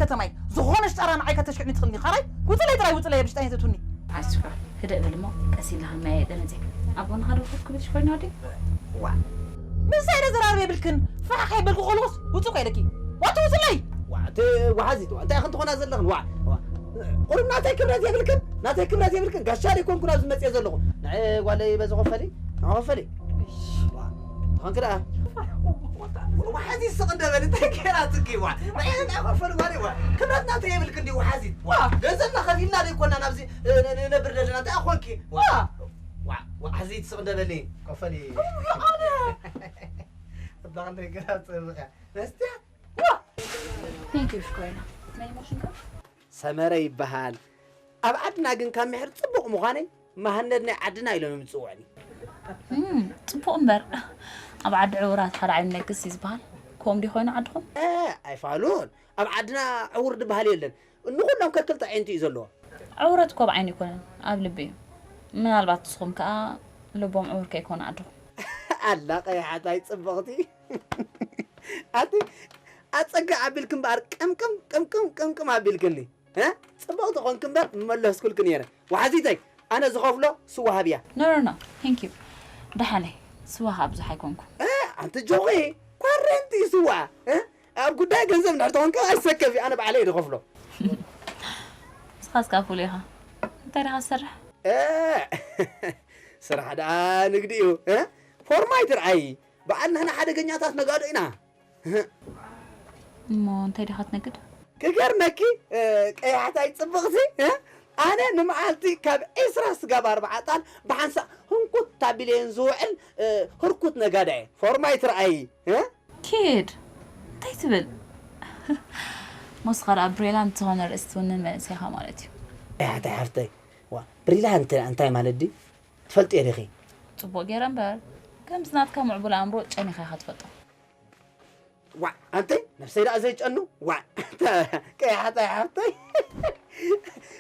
ከተማይ ዝኾነሽ ጣራ ንዓይ ከተሽክዕኒ ትኽእልኒ። ካራይ ውፅለይ ጥራይ ውፅለይ ብሽጣይ ተቱኒ። ኣስፋ ህደእ በል እሞ ቀስ ኢልካ መያየጠ መፅእ። ኣቦና ሓደ ኮፍ ክብል ሽኮይና ወዲ። ዋ ምሳይ ደ ዘራርብ የብልክን። ፋሕ ከይበልኩ ከለኹስ ውፁ ከይደኪ። ዋቱ ውፅለይ። ዋ እቲ ወሓዚት ዋ እንታይ ክንትኾና ዘለኽን ዋ። ዋ። ቁሩብ ናተይ ክብረት የብልክን፣ ናተይ ክብረት የብልክን። ጋሻ ደይኮንኩ ናብዚ መፅየ ዘለኹ። ንዕ ጓለይ በዚ ኮፈሊ፣ ንዕ ኮፈሊ። ዋ። ትኾንክ ደኣ። ወሓዚ ስቕ እንደበል እንታይ ገይራ ትኪ ዋ። ንዕ እንታይ ኮፈሊ ጓለይ ዋ። ክብረት ናተይ የብልክን ድዩ ወሓዚ። ዋ። ገንዘብና ከፊልና ደይኮና ናብዚ እ፣ ን-፣ ን-፣ ነብር ዘለና እንታይ ኮንኪ። ዋ። ዋ። ዋ። ወሓዚ ስቕ እንደበሊ ኮፈሊ። ኣነ። እባ ክንደይ ገራ ጽብቕ እያ። መስትያ። ዋ። Thank you ሽኮይና። ናይ ሞሽንካ? ሰመረ ይበሃል። ኣብ ዓድና ግን ካብ ምሕር ጽቡቕ ምዃነይ መሃነድ ናይ ዓድና ኢሎም እዮም ዝጽውዕኒ። እም፣ ጽቡቕ እምበር ኣብ ዓዲ ዕውራት ሓደ ዓይኒ ነግስ እዩ ዝበሃል። ከምኡ ድዩ ኮይኑ ዓድኹም? እ፣ ኣይፋሉን። ኣብ ዓድና ዕውር ዝበሃል የለን። ንኹሎም ከክልተ ኣዒንቲ እዩ ዘለዎ። ዕውረት እኮ ኣብ ዓይኒ ኣይኮነን፣ ኣብ ልቢ እዩ። ምናልባት ንስኹም ከኣ ልቦም ዕውር ከይኮነ ዓድኹም። ኣላ ቀያሓታይ ጽብቕቲ። ኣቲ ኣጸጋ ኣቢልኪ እምበኣር ቅምቅም፣ ቅምቅም፣ ቅምቅም ኣቢልክኒ። እ? ጽብቕቲ ኾንኪ እምበር ምመለስኩልኪ ነይረ። ወሓዚተይ፣ ኣነ ዝኸፍሎ ስዋ ሃብያ። No, no, no. Thank you. ደሓነይ፣ ስዋ ኸኣ ብዙሕ ኣይኮንኩ። እ? ኣንቲ ጆኺ፣ ኳረንቲ ስዋ። እ? ኣብ ጉዳይ ገንዘብ እንድሕር ተኾንካ ኣይሰከፊ፣ ኣነ ባዕለይ እየ ዝኸፍሎ። ንስኻስ ከኣ ፍሉይ ኢኻ። እንታይ ዲኻ ትሰርሕ? እ፣ ስራሕ ደኣ ንግዲ እዩ፣ እ? ፎርማይ ትርኣይ፣ በዓል ንሕና ሓደገኛታት ነጋዶ ኢና። እሞ እንታይ ዲኻ ትነግድ? ክገርመኪ፣ እ፣ ቀያሕታይ ጽብቕቲ፣ እ? ኣነ ንመዓልቲ ካብ ዒስራ ስጋብ ኣርባዓ ጣል ብሓንሳእ ህንኩት ኣቢለየን ዝውዕል፣ እ፣ ህርኩት ነጋዳይ እየ። ፎርማይ ትርኣይ፣ እ? ኪድ፣ እንታይ ትብል? ሞስኻ ደኣ ብሪላንት ዝኾነ ርእሲ ትውንን መንእሰይ ኢኻ ማለት እዩ። ኣይ፣ ኣታ ሓፍተይ፣ ዋ፣ ብሪላንት እንታይ ማለት ድዩ? ትፈልጥዮ ዲኺ? ጽቡቕ ገይረ እምበር፣ ከምዚ ናትካ ምዕቡል ኣእምሮ ጨኒኻ ኢኻ ትፈልጦ። ዋ፣ ኣንተይ፣ ነብሰይ ደኣ ዘይጨኑ? ዋ፣ ቀያሕታይ ሓፍተይ።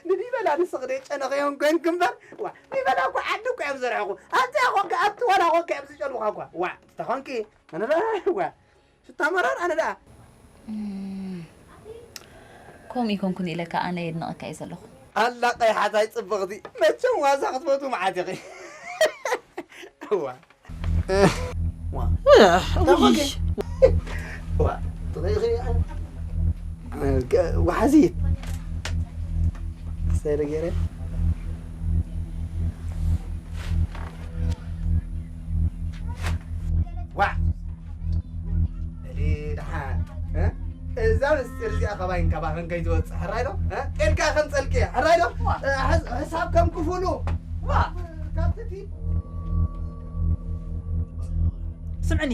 ንዲበላ ንስኽደ ጨነኽዮም ኮንክ እምበር፣ ዋ፣ ዲበላ እኮ ዓዲ እኮ እዮም ዘርሕኹ። ኣንተ ኮንክ ኣብቲ ዋላ ኮንክ እዮም ዝጨንኹኻ እኳ። ዋ፣ ተኾንኪ፣ ኣነ ደኣ፣ ዋ፣ ሽታ መራር ኣነ ደኣ። እም፣ ከምኡ ይኮንኩን ኢለ ከኣ ኣነ የድንቐካ እየ ዘለኹ። ኣላ ቀይሓታይ ጽብቕቲ፣ መቸም ዋዛ ክትፈትዉ መዓት ኢኺ። እዋ። ዋ። እህ፣ ታኾ ውይ። ገ-፣ ዋ። ትኸይኺ፣ እ፣ ገ-፣ ወሓዚት። ሰይረ ገይረ። ዋ። እሊ ደሓን፣ እ? እዛ ምስጢር እዚኣ ካባይን ካባኽን ከይትወጽእ፣ ሕራይ ዶ? እ? ጤልካ ከም ጸልቂ፣ ሕራይ ዶ? ዋ። እ፣ ሕስ-፣ ሕሳብ ከም ክፉሉ። ዋ። ካብቲ ፊት። ስምዕኒ።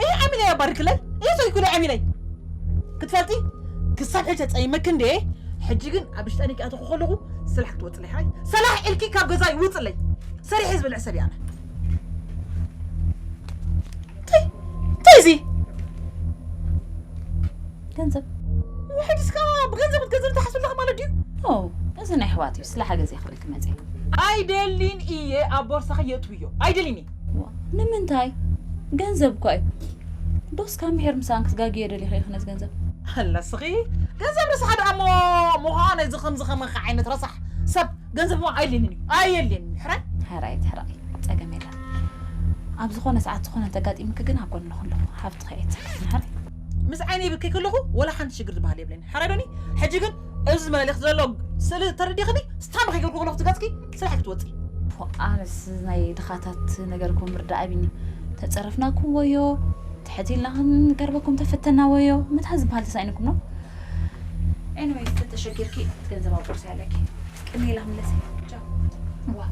እየ ዓሚለይ ኣባርክለይ። እየ ሰሪኩለይ ዓሚለይ። ክትፈልጢ? ክሳብ ሕጂ ተጸይመኪ እንዴ? ሕጂ ግን ኣብ ውሽጢ ኣኒኪ ኣተኹ ከለኹ፣ ስራሕ ክትወጽለይ፣ ሕራይ። ሰላሕ ኢልኪ ካብ ገዛይ ውጽለይ። ሰሪሐ ዝበልዕ ሰብ እየ ኣነ። እንታይ? እንታይ እዚ? ገንዘብ። ውሕድ እስካ ብገንዘብ ክትገዝእ ትሓስብ ኣለኻ ማለት ድዩ? ኦ፣ እዚ ናይ ኣሕዋት እዩ፣ ስለ ሓገዝ እየ ክብለኪ መፅየ። ኣይደሊን እየ ኣብ ቦርሳኺ የእትውዮ። ኣይደሊን እየ። ዋ፣ ንምንታይ? ገንዘብ እኳ እዩ። ዶስ ካብ ምሒር ምሳን ክትጋግየ ደሊኺ ኢኺ ነዚ ገንዘብ? ኣላ ስኺ፣ ገንዘብ ረሳሕ ደኣ እሞ፣ ምዃ ነዚ ከምዚ ከማኻ ዓይነት ረሳሕ ሰብ ገንዘብ እሞ ኣይደሊንን እዩ። ኣየድልየንን እዩ። ሕራይ? ሕራይ፣ ሕራይ። ጸገም የለን። ኣብ ዝኾነ ሰዓት ዝኾነ እንተጋጢምኪ ግን ኣብ ጎንኺ ኣለኹ። ሃብትኺ ኣይትሰከፍን፣ ሕራይ? ምስ ዓይነይ ብከይ ከለኹ ወላ ሓንቲ ሽግር ዝበሃል የብለይን። ሕራይ ዶኒ? ሕጂ ግን እዚ መልእኽቲ ዘሎ ስእሊ ተረዲኽኒ፣ ስታም ከይገብርኩ ከለኹ ትገጽኪ ስራሕ ክትወጺ። ፎ፣ ኣነስ ናይ ድኻታት ነገር እኮ ምርዳእ ኣቢኒ። ተጸረፍናኩም ወዮ፣ ትሕት ኢልና ክንቀርበኩም ተፈተና ወዮ፣ ምታ ዝበሃል ተሳኢንኩም ነው። ኤኒዌይስ፣ ተተሸጊርኪ እቲ ገንዘብ ኣብ ቦርሳ ኣለኪ። ቅድሚ ኢላ ክምለስ እየ። ቻው። ዋ።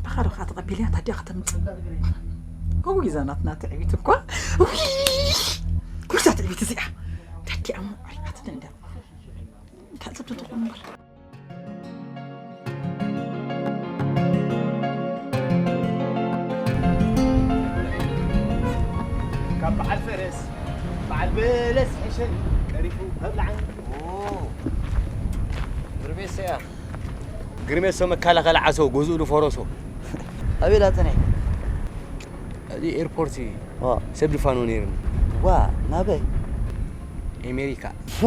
ብኻልኻ ተቐቢልያ ታዲያ ከተምጽእ። እውይ፣ እዛ ናትና ትዕቢት እኳ። እውይ፣ ኩርታ ትዕቢት እዚኣ። ታዲያ እሞ ዓሪቓትኒ እንዳ። እንታይ ጽብቱ ትኾን እምበር። ካብ በዓል ፈረስ፣ በዓል በለስ ሕሸኒ፣ ቀሪፉ መብልዓኒ። ኦ፣ ድርቤሰያ። ግርሜሶ መከላኸሊ ዓሶ፣ ገዝኡ ዶ ፈረሶ? ኣበይ ኢላ ጽኒሕ? ኣብዚ ኤርፖርት እዩ። ዋ። ሰብ ድፋኖ ነይርኒ። ዋ፣ ናበይ? ኣሜሪካ። ፉ።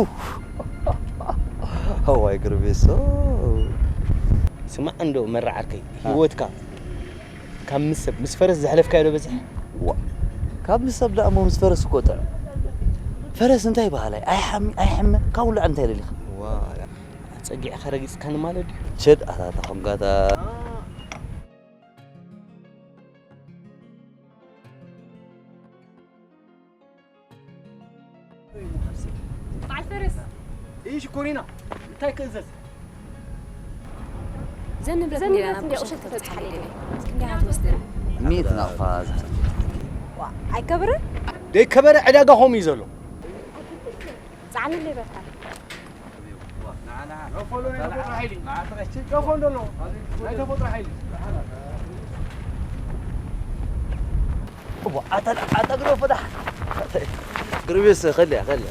እዋይ ግርሜሶ። ስማዕ እንዶ መራ ዓርከይ፣ አ። ህይወትካ ካብ ምስ ሰብ፣ ምስ ፈረስ ዘሕለፍካዮ ዶ በዝሕ? ዋ። ካብ ምስ ሰብ ደኣ እሞ ምስ ፈረስ እኮ ጥዑም። ፈረስ እንታይ በሃላይ? ኣይሓሚ-፣ ኣይሕመ፣ ካብ ውላዕ እንታይ ደሊኻ? ዋ። ጸጊዕካ ረጊጽካኒ ማለት ድዩ? ቸድ ኣታ ተኾንካታ። በዓል ፈረስ። እይ ሽኮሪና፣ እንታይ ክእዘዝ? ዘን ንብረት እንዲያ ናብ ቁሸት ተብጽሓለይ ደለይ። ክንደይ ክትወስደን? ሚእቲ ናቕፋ ዝሓትት። ዋ፣ ኣይከብርን? ደይከበረ ዕዳጋ ከምኡ እዩ ዘሎ። ጻዕነለይ በርታ። እዋ፣ ኣታ፣ ኣታ ግደፎ ዳሕ። ግርቤስ፣ ከልያ፣ ከልያ።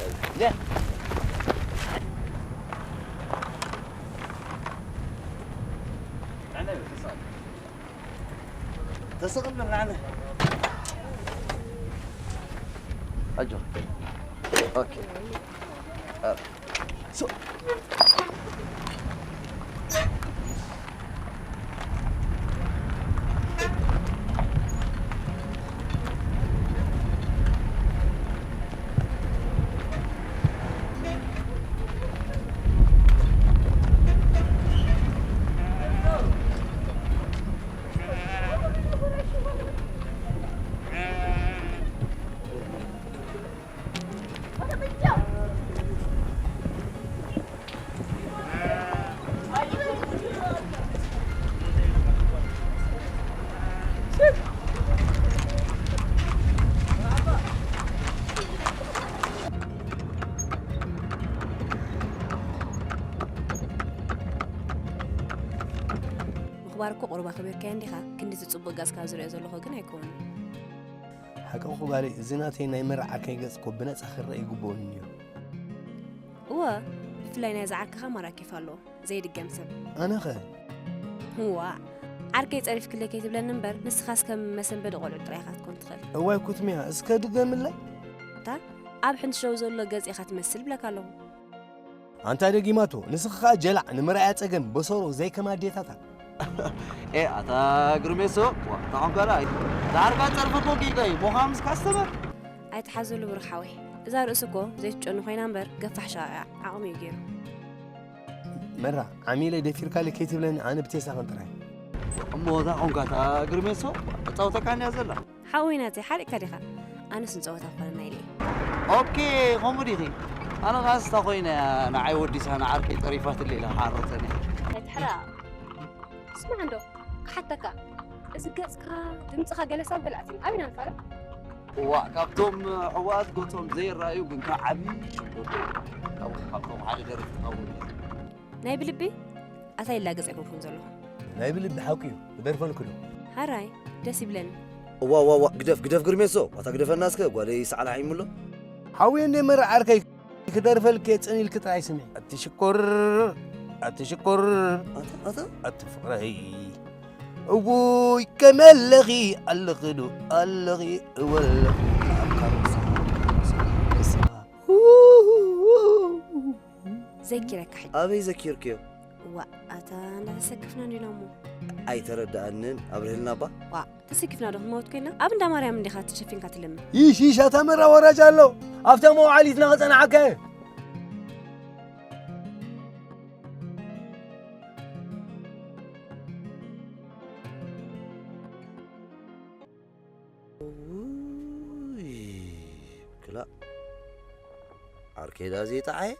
ተሰቕል ንዓነ። ኣጆ። ኦኬ። አ፣ ሶ-፣ ምኽባር እኮ ቁሩብ ኣኽቢርካዮ እንዲኻ፣ ክንድዚ ጽቡቕ ገጽካ ዝርእዮ ዘለኹ ግን ኣይኮነን። ሓቅኺ ጓለይ፣ እዚ ናተይ ናይ መርዓ ዓርከይ ገጽ እኮ ብነጻ ክረአ ይግብኦ ነይሩ። እወ፣ ብፍላይ ናይዛ ዓርክኻ ማራ ኬፍ ኣለዎ፣ ዘይድገም ሰብ። ኣነኸ? እዋ፣ ዓርከይ ጸሪፍክለይ ከይትብለኒ እምበር፣ ንስኻስ ከም መሰንበዲ ቆልዑ ጥራይ ኢኻ ክትኮን ትኽእል። እዋይ ኩትምያ፣ እስከ ድገምለይ። እታ ኣብ ሕንቲ ሸው ዘሎ ገጽ ኢኻ ትመስል ብለካ ኣለኹ። ኣንታ ደጊማቶ፣ ንስኺ ኸኣ ጀላዕ፣ ንምርኣያ ጸገም፣ በሰሮ፣ ዘይከም ኣዴታታ። ኤ፣ ኣታ ግርሜሶ፣ ዋ፣ እታ ኾንካ ደኣ፣ ዳርጋ ጸርፊ እኮ ጌጋ እዩ፣ ሞኻ ምስ ካስተመር። ኣይትሓዘሉ ብሩኽ ሓወይ፣ እዛ ርእሲ እኮ ዘይትጨኑ ኮይና እምበር፣ ገፋሕ ሻዕ እያ፣ ዓቕሚ እዩ ገይሩ። መራ፣ ዓሚለ ደፊርካለይ ከይትብለኒ፣ ኣነ ብቴስታ ኸንጥራ እየ። እሞ እታ ኾንካ፣ እታ ግርሜሶ፣ እጻወተካን እያ ዘላ። ሓወይ ናተይ፣ ሓሪቕካ ዲኻ? ኣነስ ንጸወታ ክኾነና ኢለ እየ። ኦኬ፣ ከምኡ ዲኺ? ኣነ ኸኣስ እታ ኮይነ እያ ንዓይ ወዲሳ ንዓርከይ ጠሪፋትለይ ኢለ ክሓርቕ ጸኒሐ። ኣይትሕረቕ። ስማዕ እንዶ፣ ክሓተካ፣ እዚ ገጽካ፣ ድምጽኻ ገለ ሳብ ገላዕትን ኣበይና ንፋለጥ? እዋእ፣ ካብቶም ሕቡኣት ገጾም ዘይረኣዩ ግን ከኣ ዓቢ ሽኮር። ካብኡ፣ ካብቶም ሓደ ደረፊ ክኸውን እየ። ናይ ብልቢ ኣታ ይላገጽ ኣይኮንኩን ዘለኹ። ናይ ብልቢ ሓቂ እዩ፣ ክደርፈልኩ ዶ? ሃራይ፣ ደስ ይብለኒ። እዋ፣ እዋ፣ እዋ፣ ግደፍ፣ ግደፍ ግርሜሶ፣ ዋታ ግደፈና እስከ፣ ጓለይ ሰዓል ሓይሙሎ። ሓውየ እንደ መራ ዓርከይ ክደርፈልክ እየ፣ ጽን ኢልክ ጥራይ ስምዒ። ኣቲ ሽኮር፣ ኣቲ ሽኮር፣ ኣታ፣ ኣታ። ኣቲ ፍቕረይ። እውይ፣ ከመይ ኣለኺ፣ ኣለኺ ዶ፣ ኣለኺ፣ እወ ኣለኺ፣ ኣብ ካሮሳ፣ ካሮሳ፣ ካሮሳ። ዘኪረካ ሕጂ። ኣበይ ዘኪርክዮ? ዋእ፣ ኣታ እንዳተሰከፍና እንዲና እሞ። ኣይተረድኣንን፣ ኣብርህልና እባ። ዋእ፣ ተሰኪፍና ዶ ክንመውት ኮይና? ኣብ እንዳ ማርያም እንዲኻ ተሸፊንካ ትልምን? ይሽ፣ ይሽ፣ ኣታ መራ ወራጅ ኣሎ። ኣብታ መውዓሊትና ከጸንዓካ እየ። ውይ፣ ክላእ ዓርከይ ደኣ ዘይጠዓየ።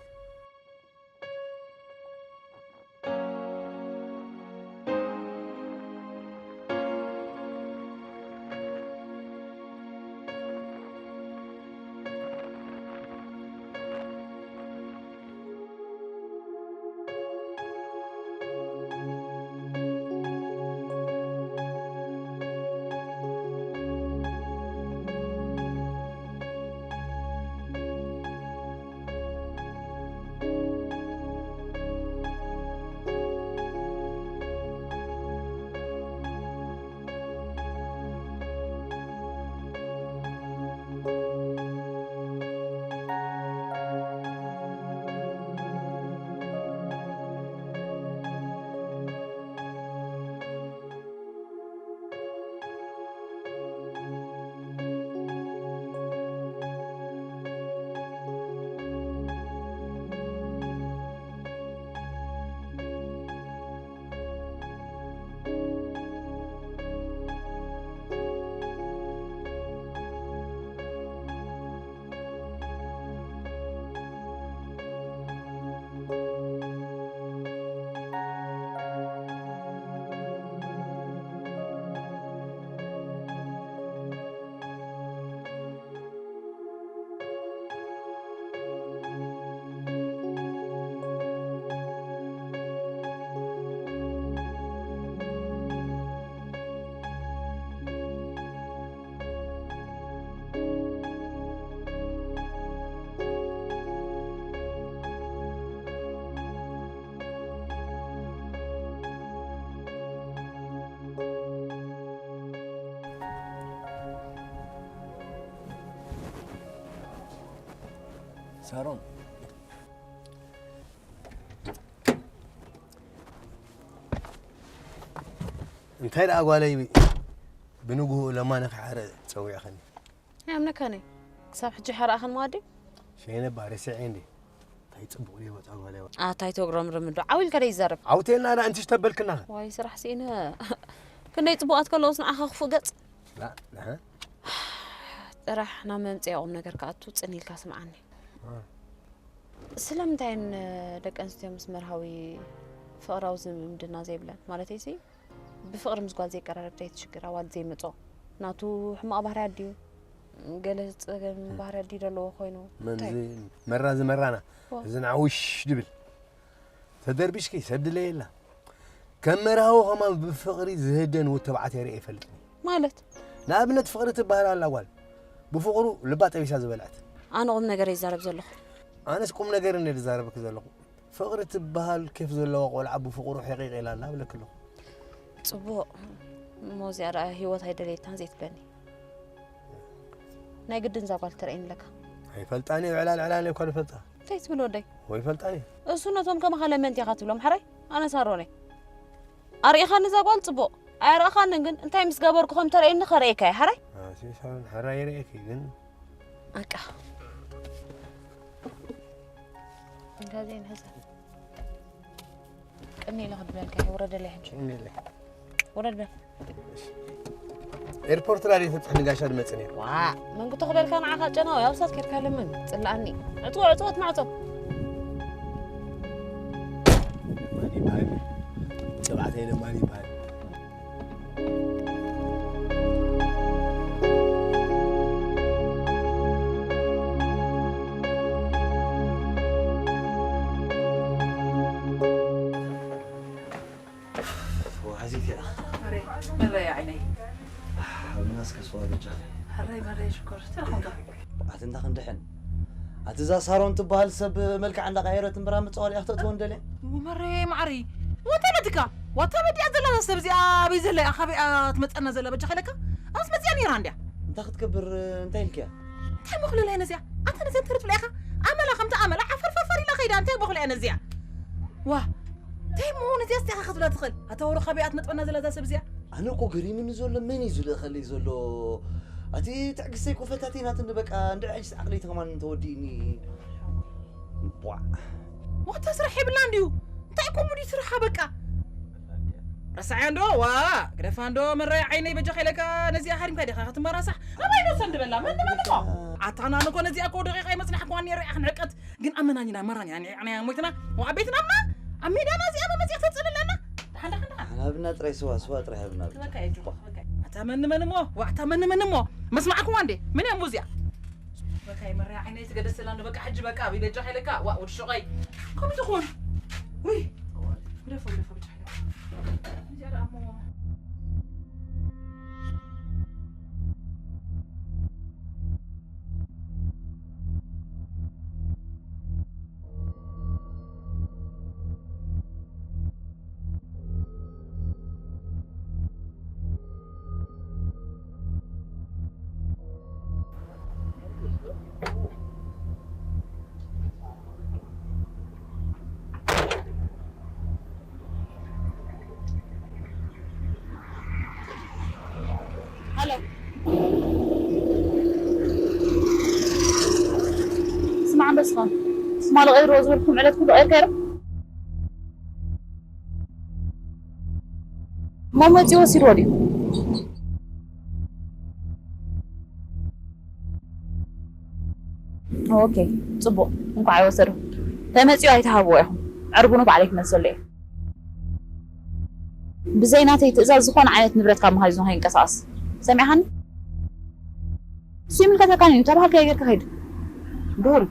ሳሮን፣ እንታይ ደኣ ጓለይ፣ ብንግሆ ለማኒ ክሓረ ጸዊዕኸኒ። ኣይኣምነካን እየ። ክሳብ ሕጂ ሓረኣኸን መኣዲ? ሸይነ እባ ረሲዐ እንዴ? እንታይ ጽቡቕ ደይ ወጻ ጓለይ። ኣታ ኣይተጉረምርም እንዶ። ዓው ኢልካ ደይ ይዛረብ። ዓውቴልና ደኣ እንትሽ ተበልክና። ዋይ ስራሕ ስኢነ። ክንደይ ጽቡቓት ከለውስ ንዓኻ ክፉእ ገጽ? ላ፣ ንሓ? ጥራሕ ናብ መምጽኢ ቁም ነገር ክኣቱ ጽን ኢልካ ስምዓኒ። አ። ስለምንታይ እየን ደቂ ኣንስትዮ ምስ መርሃዊ ፍቕራዊ ዝምድና ዘይብለን? ማለተይሲ፣ ብፍቕሪ ምስ ጓል ዘይቀራረብ እንታይ እቲ ሽግር? ኣዋልድ ዘይመጾ? ናቱ ሕማቕ ባህርያት ድዩ? ገለ ጸገም ባህርያት ድዩ ዘለዎ ኮይኑ? መን እንታይ? እዚ መራ ዝመራና? ዋ። እዚ ንዓ ውሽ ድብል። ተደርቢሽኪ ሰብ ድለ የላ። ከም መርሃዊ ከማን ብፍቕሪ ዝህደን ውድ ተባዕታይ ርእየ ኣይፈልጥን። ማለት? ንኣብነት ፍቕሪ ትበሃል ኣላ ጓል። ብፍቕሩ ልባ ጠቢሳ ዝበልዐት። ኣነ ቁም ነገር ይዛረብ ዘለኹ። ኣነስ ቁም ነገር እንደ ዝዛረብክ ዘለኹ። ፍቕሪ ትበሃል ኬፍ ዘለዋ ቆልዓ ብፍቕሩ ሕቒቕ ኢላ ኣላ እብለክ ኣለኹ። ጽቡቕ። እሞ እዚኣ ደኣ ህይወት ኣይደለየታን ዘይትብለኒ። ናይ ግድን እዛ ጓል ትርእየኒ ኣለካ። ኣይፈልጣን እየ፣ ዕላል ዕላል እየ እኳ ዝፈልጣ። እንታይ ትብል ወደይ? ወይ ፈልጣን እየ። እሱ ነቶም ከማኻ ለመንቲ ኢኻ ትብሎም፣ ሕራይ? ኣነ ሳሮን እየ። ኣርኢኻኒ እዛ ጓል ጽቡቕ። ኣየርኣኻንን ግን እንታይ ምስ ገበርኩ ከም ተርእየኒ ከርእየካ እየ፣ ሕራይ? ኣቲ ሳሮን፣ ሕራይ ይርእየኪ ግን። በቃ። እንካዜ ንሕሰብ። ቅኒ ኢለ ክድበልካ እየ፣ ውረደለይ ሕጂ። ቅኒ ኢለ። ውረድ በል። ኤርፖርት ራድዮ ተብፅሕኒ ጋሻ ድመፅእ ነይሩ። ዋ፣ መንግቶ ክበልካ ንዓኻ ጨናዊ፣ ኣብሳት ኬድካ ለምን? ፅላኣኒ። ዕፅዎ፣ ዕፅዎ፣ እቲ ማዕፆ። ለማኒ ይበሃል። ተባዕታይ ለማኒ ይበሃል። ወሓዚት እያ። መረያ ዓይነይ። ሓውና እስከ ስዋ በጃ። ሕራይ መረያ ሽኮር። ትረኹም ዶ? ኣቲ እንዳ ክንድሕን። ኣቲ እዛ ሳሮን ትበሃል ሰብ መልክዓ እንዳቀየረት እምበራ መጻወድያ ክተእትዎ እንደልያ። መረያ ማዕረይ። ወንታ ነትካ? ዋታ መዲያ ዘላ ሰብ እዚኣ ኣበይ ዘላ እያ? ካበይ እያ ትመጸና ዘላ በጃ ከለካ? ኣስ መጽያ ነይራ እንድያ። እንታይ ክትገብር፣ እንታይ ኢልክያ? እንታይ መኹለል እያ ነዚኣ? ኣታ ነዚኣ እንተርጥላ ኢኻ? ኣመላ ከምቲ ኣመላ ዓፈር ፈርፈር ኢላ ከይዳ። እንታይ መኹለል እያ ነዚኣ? ዋ፣ እንታይ እሞ ነዚኣ ስቲኻ ክትብላ ትኽእል? ኣታ ወረ ካበይ እያ ትመጽና ዘላ እዛ ሰብ እዚኣ? ኣነ እኮ ገሪሙኒ ዘሎ መን እዩ ዝልእኸለይ ዘሎ? ኣቲ ትዕግስተይ እኮ ፈታቲናትኒ በቃ። እንድዒ ሕጂስ ዓቕለይ ተማን እንተወዲእኒ። ቧዕ። ዋታ ስራሕ የብላን ድዩ? እንታይ እኮ ሙዲ ስራሓ በቃ። ረሳዕያ እንዶ፣ ዋ፣ ግደፋ እንዶ፣ መራያ ዓይነይ በጃ ከይለካ ነዚኣ ሃሪምካ ዲኻ ክትመራሳሕ? ኣባይ ዶ ሰንድ በላ? መን በላ? ኣታ ናን እኮ ነዚኣ እኮ ደቂቃ ይመጽናሕ እኮ ነይረ ኢኻ ክንዕቀት። ግን ኣመናኝና መራኛ ንዕዕናያ ሞይትና። ወዓበይትና ምና ኣብ ሜዳና እዚኣ መመጽያ ተጽልለና። ደሓን፣ ደሓን፣ ደሓን። ሃብና ጥራይ ስዋ፣ ስዋ ጥራይ ሃብና። ትበካ እየ፣ ትበካ። ኣታ መን መን እሞ? ዋዕታ መን መን እሞ? መስማዕኩዋ እንዴ? መን እያ እሞ እዚኣ? በቃ ይመርያ ዓይነይ ትገደሰላ እንዶ በቃ ሕጂ በቃ ቢበጃ ኃይለካ ዋ ወዲ ሾቀይ። ከምኡ ትኾን። ውይ። ግደፎ፣ ግደፎ፣ ብቻ ኃይለካ። እዚኣ ደኣ እሞ ሃሎ። ስማዕ ኣንበስኻ፣ ትማሊ ቀይርዎ ዝበልኩም ዕለት ኩሉ ቀይርካዮ ዶ? እሞ መፂኡ ወሲድዎ ድዩ? ኦኬ፣ ፅቡቕ። እንኳዕ ኣይወሰዶ። ተመፂኡ ኣይትሃብዎ ኢኹም። ዕርቡኑ ባዕለይ ክመልሰሉ እየ። ብዘይ ናተይ ትእዛዝ ዝኾነ ዓይነት ንብረት ካብ መኻዚኑ ከይንቀሳቐስ። ሰሚዕኻኒ? እሱ ይምልከተካን እዩ። ተባሃልካዮ ጌርካ ከይድ። ድሁል።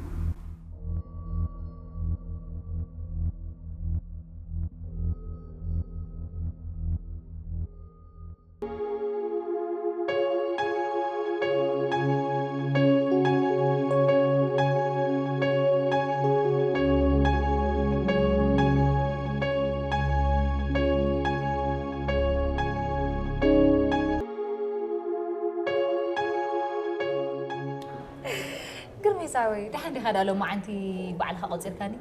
ግርመይ ሳወይ፣ ደሓን ዲኻ? ዳ ሎማዓንቲ ባዕልኻ ቆጺርካኒ?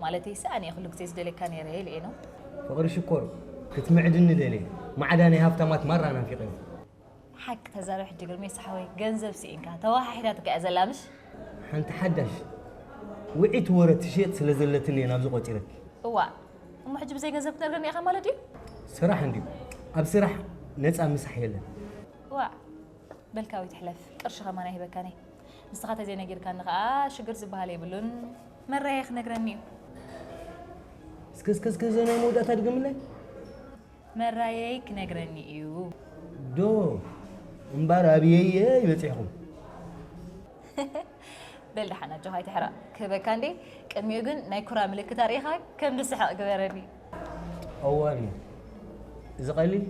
ማለተይ፣ ሰኣን እየ፣ ኩሉ ግዜ ዝደልየካ ነይረ ኢለ እየ ነው። ፍቕሪ ሽኮር፣ ክትምዕድኒ ደልየ። ማዕዳ ናይ ሃፍታማት ማራ ናፊቐዮ። ሓቂ ተዛረብ ሕጂ ግርሜ ሰሓወይ፣ ገንዘብ ስኢንካ፣ ተወሓሒዳትካ እያ ዘላ ምሽ? ሓንቲ ሓዳሽ ውዒት ወረ ትሽየጥ ስለ ዘለትኒ እየ ናብዚ ቆጺረኪ። እዋእ፣ እሞ ሕጂ ብዘይ ገንዘብ ክትነግረኒ ኢኻ ማለት ድዩ? ስራሕ እንድዩ። ኣብ ስራሕ ነጻ ምሳሕ የለን። እዋእ፣ በልካዊ ትሕለፍ፣ ቅርሺ ከማን ኣይህበካን እየ። ንስኻ ተዘይነጊርካኒ ኸኣ ሽግር ዝበሃል የብሉን። መራየ ክነግረኒ እዩ። እስከ እስከ እስከ እዛ ናይ መወዳእታ ድገምለይ። መራየይ ክነግረኒ እዩ። ዶ እምባር ኣብየየ ይበጺሕኹም። በል ደሓን ኣጆኻ ኣይትሕረቕ። ክህበካ እንዴ? ቅድሚኡ ግን ናይ ኩራ ምልክት ኣርእኻ ከም ድስሕቕ ግበረኒ። ኣዋኒ እዚ ቀሊል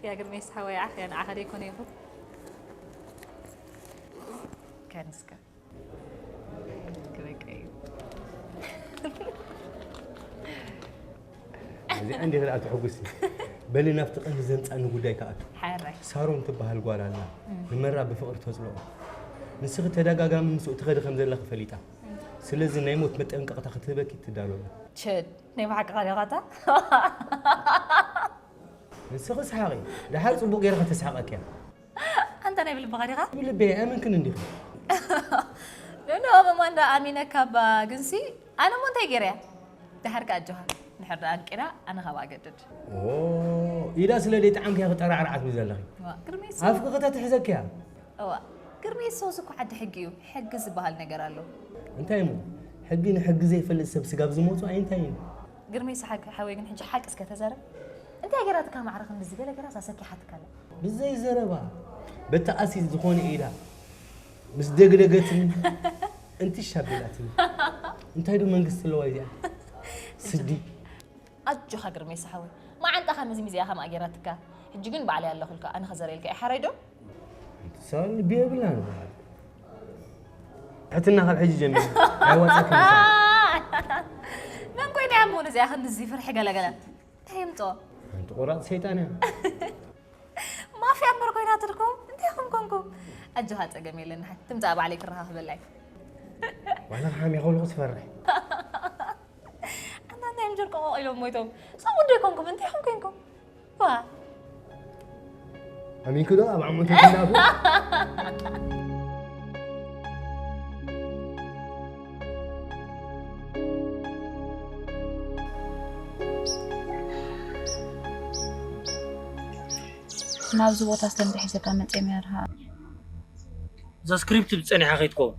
ያ ግርሜስ ሓወይ ዓፍያ ንዓኻ ደይኮነ ይኹን ከንስካ ክበቀ እዩ እዚኣ እንዴት ደኣ ትሕጉሲ በሊ ናብቲ ቀንዲ ዘምጻኒ ጉዳይ ከኣቱ ሓራይ ሳሮን ትበሃል ጓል ኣላ ንመራ ብፍቕሪ ተጽልኦ ንስኺ ተደጋጋሚ ምስኡ ትኸዲ ከም ዘለኺ ፈሊጣ ስለዚ ናይ ሞት መጠንቀቕታ ክትህበኪ ትዳሎ ኣላ ችድ ናይ ብሓቅኻ ዲኻታ ንስኺ ስሓቒ ደሓር ጽቡቕ ገይረ ከተስሕቐኪ እያ ኣንተ ናይ ብልብኻ ዲኻ ብልበይ ኣመንክን እንዲኺ ንኖ መማንዳ ኣሚነካ ባ ግንሲ ኣነ ሞ እንታይ ገይረያ ደሓር ከኣ ኣጆኻ ንሕር ደኣ ኣንቂራ ኣነ ካብ ኣገድድ ኢዳ ስለ ደይጠዓምኪ እያ ክጠራዕርዓ ትብል ዘለኺ ኣፍኪ ከተትሕዘኪ እያ እዋ ግርሜ ሶስ እኮ ዓዲ ሕጊ እዩ ሕጊ ዝበሃል ነገር ኣሎ እንታይ እሞ ሕጊ ንሕጊ ዘይፈልጥ ሰብ ስጋብ ዝሞቱ ኣይንታይ እዩ ግርሜ ሰሓቂ ሓወይ ግን ሕጂ ሓቂ እስከ ተዛረብ እንታይ ገራትካ ማዕረ ክንድዚ ገለ ገራ ሳሰኪሓትካ ኣላ ብዘይ ዘረባ በቲ ኣሲድ ዝኾነ ኢዳ ምስ ደግደገትኒ እንትሽ ኣቢላትኒ እንታይ ዶ መንግስቲ ኣለዋ እዚኣ ስዲ ኣጆኻ ግርሜ ሰሓወይ መዓንጣኻ መዝሚዝያ ከምኣ ገይራትካ ሕጂ ግን ባዕለይ ኣለኹልካ ኣነ ኸዘረየልካ እየ ሓራይ ዶ ሰው ልቢ የብላን ትሕትና ካብ ሕጂ ጀሚሩ ኣይዋፀክን መን ኮይና እያ እሞ ነዚኣ ከምዚ ፍርሒ ገለገለ እንታይ ይምፅኦ ሓንቲ ቆራፅ ሰይጣን እያ ማፍያ እምበር ኮይናትልኩም እንታይ ኹም ኮንኩም ኣጆኻ ፀገም የለን ትምፃእ ባዕለይ ክረኻኽበላ እዩ ዋላ ሓሚያ ከብልኩ ትፈርሕ ኣንታ እንታይ እዮም ጀርቆ ቆቒሎም ሞይቶም ሰብኡት ዶ ይኮንኩም እንታይ ኹም ኮንኩም ዋ ኣሚንኩ ዶ ኣብ ዓሞት ይትናፉ ናብዚ ቦታ ስለምንታይ ሒዘካ መፅየ መርሃ እዛ ስክሪፕት ብፀኒሓ ከይትከውን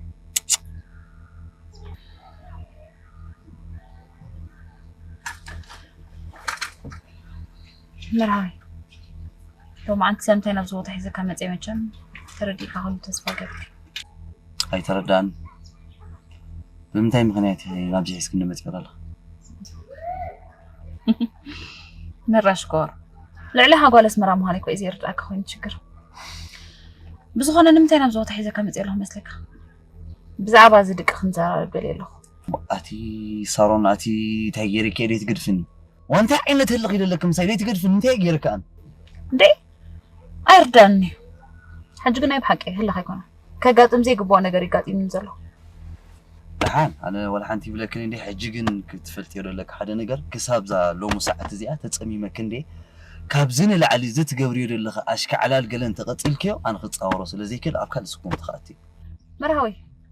መርሃዊ ሎማዓንቲ ሰምታይ ናብዚ ቦታ ሒዘካ መፅየ መቸም ተረዲእካ ከሉ ተስፋ ገብር ኣይተረዳእን ብምንታይ ምክንያት ናብዚ ሒዝክኒ መፅእ ኣለኻ መራሽ ኮር ልዕሊ ሃጓል ኣስመራ ምዃነይ እኮ እዩ ዘይርድኣካ ኮይኑ ሽግር ብዝኾነ ንምንታይ ናብዚ ቦታ ሒዘካ መፅእ ኣለኹ መስለካ ብዛዕባ እዚ ድቂ ክንዘራረብ ደልየ ኣለኹ ኣቲ ሳሮን ኣቲ እንታይ ገይርኪ እየ ደይትግድፍኒ ዋንታይ ዓይነት ህልኽ ይደለኪ ምሳይ ደይትግድፍኒ እንታይ ገይርኪ ኣነ እንዴ ኣይርዳእኒ እዩ ሕጂ ግን ናይ ብሓቂ ህልኽ ኣይኮነ ከጋጥም ዘይግብኦ ነገር ይጋጢምኒ ዘሎ ደሓን ኣነ ወላ ሓንቲ ይብለክን እንዲ ሕጂ ግን ክትፈልጥዮ ዘለካ ሓደ ነገር ክሳብ ዛ ሎሙ ሰዓት እዚኣ ተፀሚመክ እንዲ ካብዚ ንላዕሊ እዚ ትገብርዮ ዘለኺ ኣሽካዕላል ገለ እንተቐፂልክዮ ኣነ ክፃወሮ ስለ ዘይክእል ኣብ ካልእ ስጉምቲ ክኣቲ መርሃዊ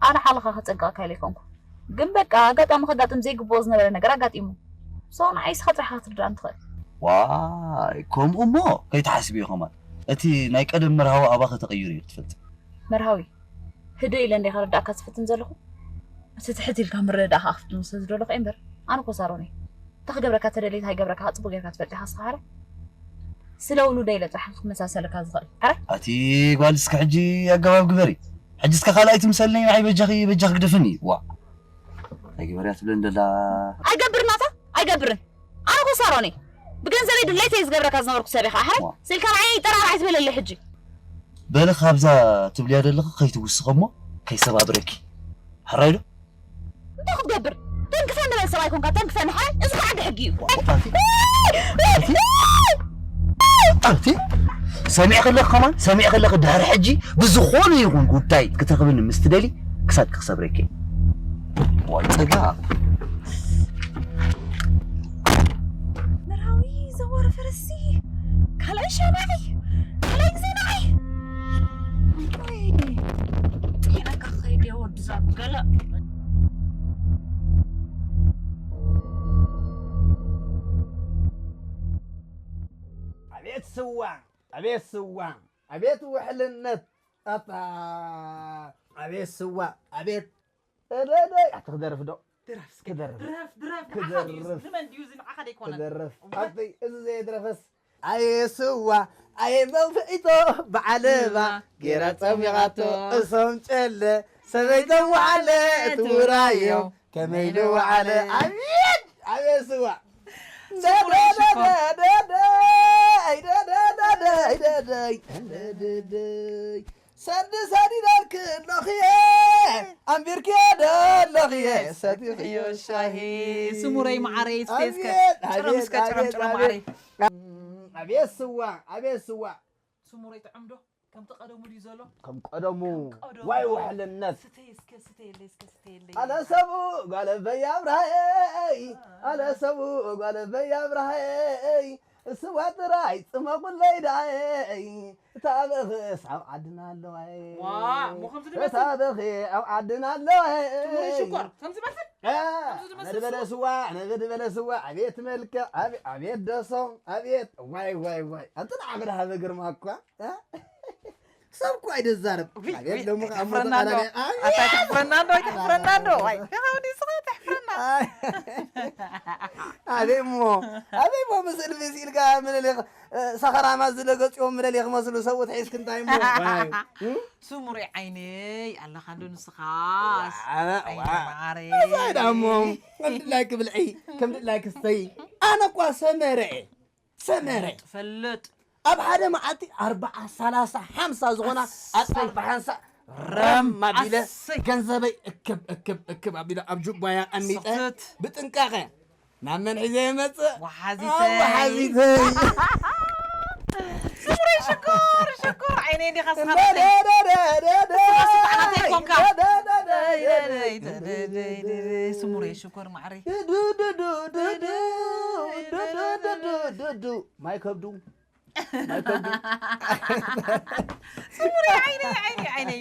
ኣነ ሓለኻ ከፀንቅቐካ ኢለ ኣይኮንኩ ግን በቃ ኣጋጣሚ ከጋጥም ዘይግብኦ ዝነበረ ነገር ኣጋጢሙ so ንዓይ እስኻ ጥራሕ ክትርዳእኒ ትኽእል ዋይ ከምኡ እሞ ከይትሓስብዮ ከማን እቲ ናይ ቀደም መርሃዊ ኣባኺ ተቐይሩ እዩ ትፈልጢ መርሃዊ ህድእ ኢለ እንደ ከረዳእካ ዝፍትን ዘለኹ እቲ ትሕት ኢልካ ምርዳእኻ ክፍትን ስለ ዝደለኹ እየ እምበር ኣነ ኮ ሳሮን እየ እንታይ ክገብረካ ተደልየ እንታይ ገብረካ ጽቡቅ ጌርካ ትፈልጥ ኢኻ እስኻ ሓረ ስለ ውሉደይ ኢለ ጥራሕ ክመሳሰለካ ዝኽእል ሓረ ኣቲ ጓል እስኪ ሕጂ ኣገባብ ግበሪ ሕጂ እስከ ካልኣይ ትምሰልኒ ንዓይ በጃኺ በጃኺ ግደፍኒ ዋ እንታይ ግበርያ ትብለኒ ደላ ኣይገብርን ናታ ኣይገብርን ኣነ ኮ ሳሮን እየ ብገንዘበይ ድሌተይ ዝገብረካ ዝነበርኩ ሰብ ኢኻ ኣሕራይ ስኢልካ ንዓይ ጠራርዓይ ትበለለይ ሕጂ በሊ ካብዛ ትብልያ ዘለኺ ከይትውስኺ እሞ ከይሰባብረኪ ሕራይ ዶ እንታይ ክትገብር? ተንክፈኒ በል፣ ሰብኣይ ኮንካ ተንክፈኒ። ሓይ፣ እዚ ከዓ ሕጊ እዩ። ኣንቲ ሰሚዕ ከለኺ ከማን ሰሚዕ ከለኺ ድሕሪ ሕጂ ብዝኾነ ይኹን ጉዳይ ክትረኽብኒ ምስ ትደሊ ክሳድኪ ክሰብረኪ። ዋይ ጽጋ። መርሃዊ ዘወረ ፈረሲ ካልኣይ ሻናይ ካልኣይ ግዜ ንዓይ ጥሒነካ ክኸይድ እየ ወዲ ዛብ ገለ ኣቤት ስዋ ኣቤት ስዋ ኣቤት ውሕልነት ኣታ ኣቤት ስዋ ኣቤት እደደይ ኣቲ ክደርፍ ዶ ድረፍ እስኪ ክደርፍ። ድረፍ ድረፍ ንዓኻ ድዩ ክደርፍ። ንመን ድዩ እዚ ንዓኻ ደይኮነ ክደርፍ ኣቲ እዚ ዘየድረፈስ ኣየ ስዋ ኣየ መውፍዒቶ ብዓለባ ገይራ ጸሚቓቶ እሶም ጨለ ሰበይቶም ወዓለ ትውራዮም ከመይ ንወዓለ ኣቤት ኣቤት ስዋ ሰዲ ሰዲደልክ ኣለኽየ ኣንቢርክዮ ዶ ኣለኽየ ሰቲኽዮ ሻሂ ስሙረይ መዓረይ እስከ እስከ ጭረም እስከ ጭረም ጭረም መዓረይ ኣቤት ስዋ ኣቤት ስዋ ስሙረይ ጥዑም ዶ ከምቲ ቀደሙ ድዩ ዘሎ ከም ቀደሙ ዋይ ውሕልነት ስተይ እስከ ስተየለይ እስከ ስተየለይ ኣነ ሰብኡ ጓለበይ ኣብርሃይ ኣነ ሰብኡ ጓለበይ ኣብርሃይ ስዋ ጥራይ ጽመቑለይ ዳይ እታ በኽስ ኣብ ዓድና ኣለዋይ ዋ እሞ ከምዚ ድመስል እታ በኺ ኣብ ዓድና ኣለዋይ ትሙሪ ሽኮር ከምዚ መስል ነድበለ ስዋ ነድበለ ስዋ ኣቤት መልክዕ ኣቤት ደሶ ኣቤት ዋይ ዋይ ዋይ ኣንተ ንዓኽዳ ሃበ ግርማ እኳ ሰብ እኮ ኣይደዛረብ ኣቤት ሎሚ ከዓ ተሕፍረና እንዶ ኣታ ተሕፍረና እንዶ ኣይተሕፍረና እንዶ ዋይ ከኻው ንስኻ ተሕፍረና ኣበይ እሞ ኣበይ እሞ ምስል ምስ ኢልካ ምልልኽ ሰኸራማት ዝለገፅዎም ምለል ክመስሉ ሰብኡት ሒዝክ እንታይ እሞ ስሙረይ ዓይነይ ኣለኻ እንዶ ንስኻ ዳሞ ከም ድላይክ ብልዒ ከም ድላይክ ስተይ ኣነ እኳ ሰመረ እየ ሰመረ ፈልጥ ኣብ ሓደ መዓልቲ ኣርባዓ ሰላሳ ሓምሳ ዝኾና ኣጣል ብሓንሳ ረም ኣቢለ ገንዘበይ እክብ እክብ እክብ ኣቢለ ኣብ ጁባያ ኣኒጠ ብጥንቃቐ ናብ መን ሒዘ ይመፅእ ወሓዚተይ ወሓዚተይ ስሙረይ ሽኮር ሽኮር ዓይነይ እንዲኻ ስኻናተይ ኮንካ ስሙረይ ሽኮር ማዕረይ ማይ ከብዱ ስሙሪ ዓይነይ ዓይነይ ዓይነይ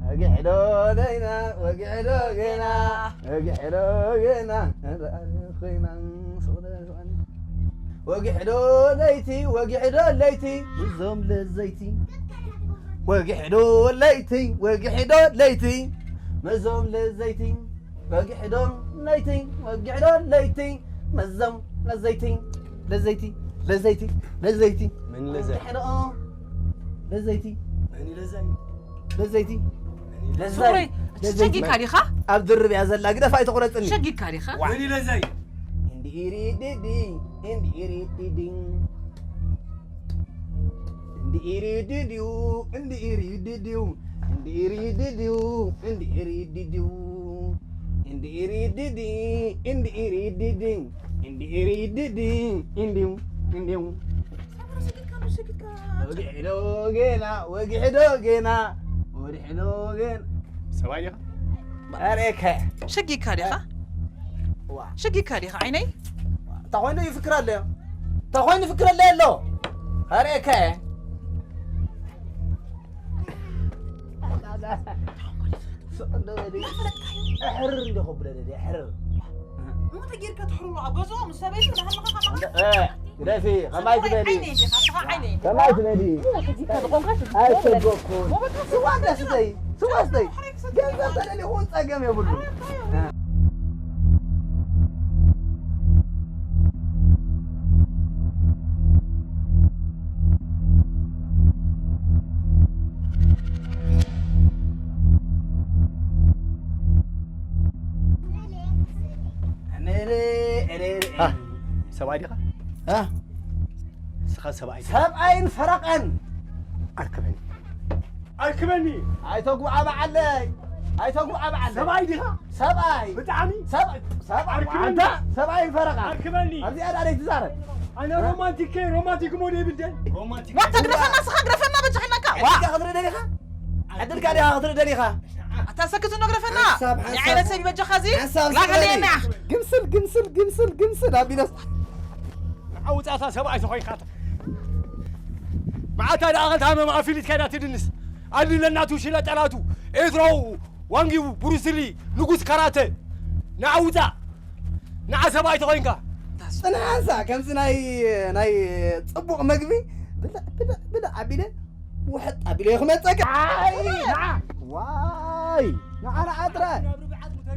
ወጊሕዶ ለይና ወጊሕዶ ገና ወጊሕዶ ገና ኮይና ወጊሕዶ ለይቲ ወጊሕዶ ለይቲ እዞም ለዘይቲ ወግሕዶ ለይቲ ወግሕዶ ለይቲ መዞም ለዘይቲ ወግሕዶ ለይቲ ወግሕዶ ለይቲ መዞም ለዘይቲ ለዘይቲ ለዘይቲ ለዘይቲ ምን ለዘይ ወግሕዶ ለዘይቲ ምን ለዘይ ለዘይቲ ለዘይ ሱረይ ሸጊካ ዲኻ ኣብ ድርብ እያ ዘላ ግደፍ ኣይተቑረፅኒ ሸጊካ ዲኻ ምን ለዘይ እንዲኢሪ ዲዲ እንዲኢሪ ዲዲ እንዲኢሪ ዲዲዩ እንዲኢሪ ዲዲዩ እንዲኢሪ ዲዲዩ እንዲኢሪ ዲዲዩ እንዲኢሪ ዲዲ እንዲኢሪ ዲዲ እንዲኢሪ ዲዲ እንዲዩ እንዲዩ ወግሕዶ ጌና ወግሕዶ ጌና ወድሕዶ ጌና ሰብኣይ ዲኻ ኣሬከ ሸጊካ ዲኻ ሸጊካ ዲኻ ዓይነይ ተኾይኑ ይፍክር ኣለዮ ተኾይኑ ይፍክር ኣለዮ ኣሎ ኣሬከ ሕር እንዲ ከብለ ደልየ ሕር እሞ ተጌርካ ትሕርሮ ኣብ ገዝኦም ሰበይቱ ናሃለኻ ግደፊ ከማይ ትበሊ ከማይ ትበሊ ኣይሰጎኩን ስዋ እንዳስተይ ስዋ ስተይ ገንዘብ ተደሊኹን ፀገም የብሉ ሰብኣይ ዲኻ? እ? ንስኻ ሰብኣይ ዲኻ? ሰብኣይን ፈረቓን። ኣርክበኒ። ኣርክበኒ። ኣይተጉብኣ በዓለይ። ኣይተጉብኣ በዓለይ። ሰብኣይ ዲኻ? ሰብኣይ። ብጣዕሚ? ሰብ-፣ ሰብኣይ። ኣርክበኒ። ኣንታ ሰብኣይን ፈረቓን። ኣርክበኒ። ኣብዚኣ ደኣ ዘይትዛረብ። ኣነ ሮማንቲክ እየ፣ ሮማንቲክ ሞድ የብለይን። ሮማንቲክ። ዋታ ግደፈና፣ ንስኻ ግደፈና፣ በጃኻ ኢልናካ። ዋ። ዕድልካ ክትርኢ ደሊኻ? ዕድልካ ዲኻ ክትርኢ ደሊኻ? ኣታ ሰክት እንዶ ግደፈና። ሓሳብ፣ ሓሳብ። ንዓይነ ሰብ ይበጃኻ እዚ። ሓሳብ ላኸለየና። ስለ ግምስል፣ ግምስል፣ ግምስል፣ ግምስል ኣቢለስ። ንዓ ውጻእታ ሰብኣይ ተኾይንካ። መዓታ ደኣ ከልታ መማ ኣፊሊት ከይዳ ትድንስ። ኣሊ ለናቱ ሽለ ጠላቱ። ኤትሮ ዋንጊው ብሩስሊ ንጉስ ካራተ። ንዓ ውጻእ። ንዓ ሰብኣይ ተኾይንካ። ጽንሓንሳ ከምዚ ናይ፣ ናይ ጽቡቕ መግቢ ብላዕ፣ ብላዕ፣ ብላዕ ኣቢለ ውሕጥ ኣቢለ ክመጸካ። ኣይ፣ ንዓ። ዋይ፣ ንዓ፣ ንዓ ጥራይ።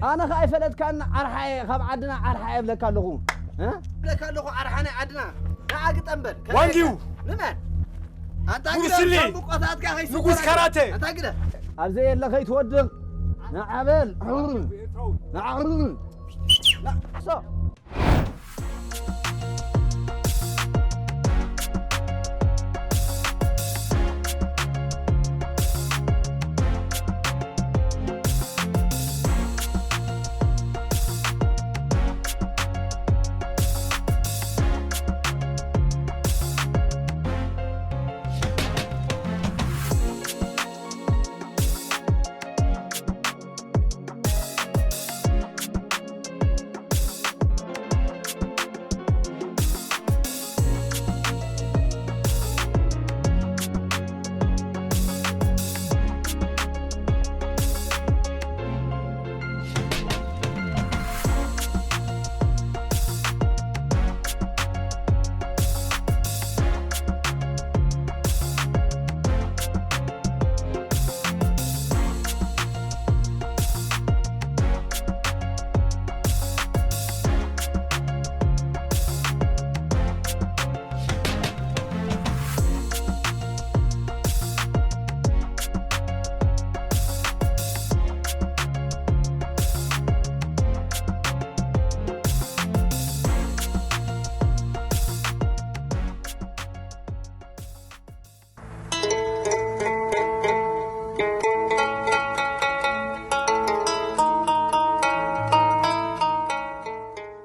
ኣነ ኸኣ ኣይፈለጥካን ዓርሓየ፣ ካብ ዓድና ዓርሓየ እብለካ ኣለኹ። እ? እብለካ ኣለኹ ዓርሓ ናይ ዓድና። ንዓ ግጠም በል። ዋንጊው። ንመን? ኣንታ ግደ፣ ብሩስሊ። ሻምብቆታትካ ከይስበረካ። ንጉስ ካራተ። ኣንታ ግደ። ኣብ ዘየለ ከይትወድቕ። ንዓ በል። ንዓ። ሶ።